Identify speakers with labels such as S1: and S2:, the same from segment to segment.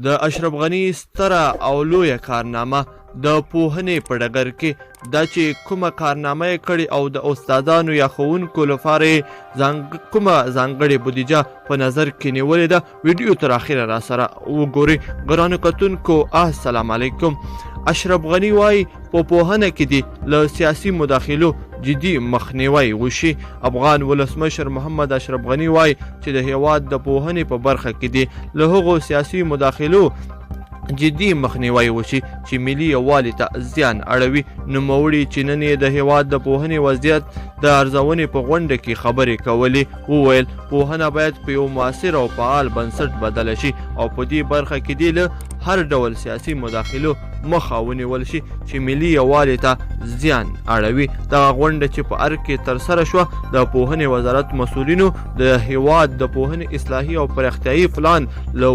S1: د اشرف غني ستره او لویه کارنامه د پوهنې په ډګر کې دا چې کومه کارنامه یې کړې او د استادانو یا ښوونکو لپاره یې کومه ځانګړې بودیجه په نظر کې نیولې ده، ویډیو تر اخره را سره وګورئ. ګرانو کتونکو السلام علیکم. اشرف غني وایي په پوهنه کې دې له سیاسي مداخلو جدي مخنیوی وشي. افغان ولسمشر محمد اشرف غني وایي چې د هیواد د پوهنې په برخه کې دې له هغو سیاسي مداخلو جدي مخنیوی وشي چې ملي یووالي ته زیان اړوي. نوموړي چې نن یې د هیواد د پوهنې وضعیت د ارزونې په غونډه کې خبرې کولې وویل، پوهنه باید په یو موثر او فعال بنسټ بدله شي او په دې برخه کې دې له هر ډول سیاسي مداخلو مخه ونیول شي چې ملي یووالي ته زیان اړوي. دغه غونډه چې په ارګ کې ترسره شوه، د پوهنې وزارت مسؤلینو د هیواد د پوهنې اصلاحي او پراختیایي پلان له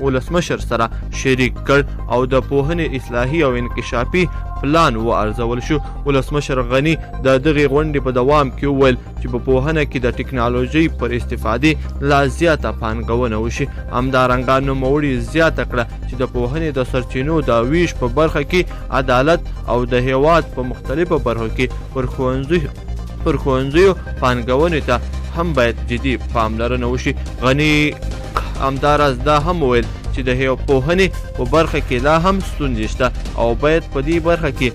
S1: ولسمشر سره شریک کړ او د پوهنې اصلاحي او انکشافي پلان و ارزول شو. ولسمشر غني د دغې غونډې په دوام کې وویل چې په پوهنه کې د ټکنالوژۍ پر استفادې لا زیاته پانګونه وشي. همدارنګه نوموړي زیاته کړه چې د پوهنې د سرچینو د ویش په برخه کې عدالت او د هیواد په مختلفو برخو کې پر ښوونځیو پانګونې ته هم باید جدي پاملرنه وشي. غني همداراز دا هم وویل چې د پوهنې په برخه کې لا هم ستونزې شته او باید په دې برخه کې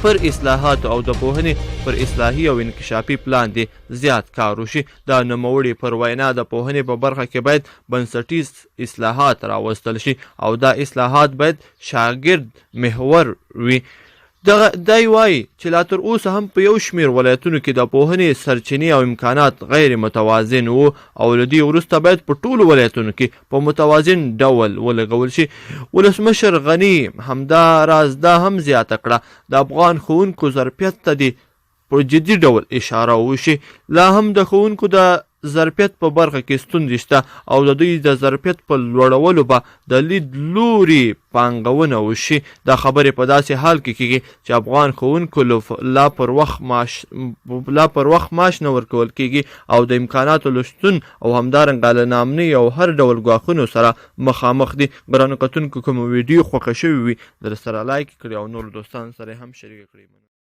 S1: پر اصلاحاتو او د پوهنې پر اصلاحي او انکشافي پلان دې زیات کار وشي. د نوموړي پر وینا د پوهنې په برخه کې باید بنسټیز اصلاحات راوستل شي او دا اصلاحات باید شاګرد محور وي. دغه دی وایي چې لا تر اوسه هم په یو شمېر ولایتونو کې د پوهنې سرچینې او امکانات غیر متوازن وو او له دې وروسته باید په ټولو ولایتونو کې په متوازن ډول ولګول شي. ولسمشر غني همدا راز دا هم زیاته کړه، د افغان ښوونکو ظرفیت ته دې په جدي ډول اشاره وشي. لا هم د ښوونکو د ظرفیت په برخه کې ستونزې شته او د دوی د ظرفیت په لوړولو به د لید لوري پانګونه وشي. دا خبرې په داسې حال کې کېږي چې افغان ښوونکو لا پر وخت معاش نه ورکول کېږي او د امکاناتو له شتون او همدارنګه له ناامنۍ او هر ډول ګواښونو سره مخامخ دي. ګرانو کتونکو، کومه ویډیو خوښه شوې وي درسره لایک کړئ او نورو دوستانو سره هم شریکه کړئ.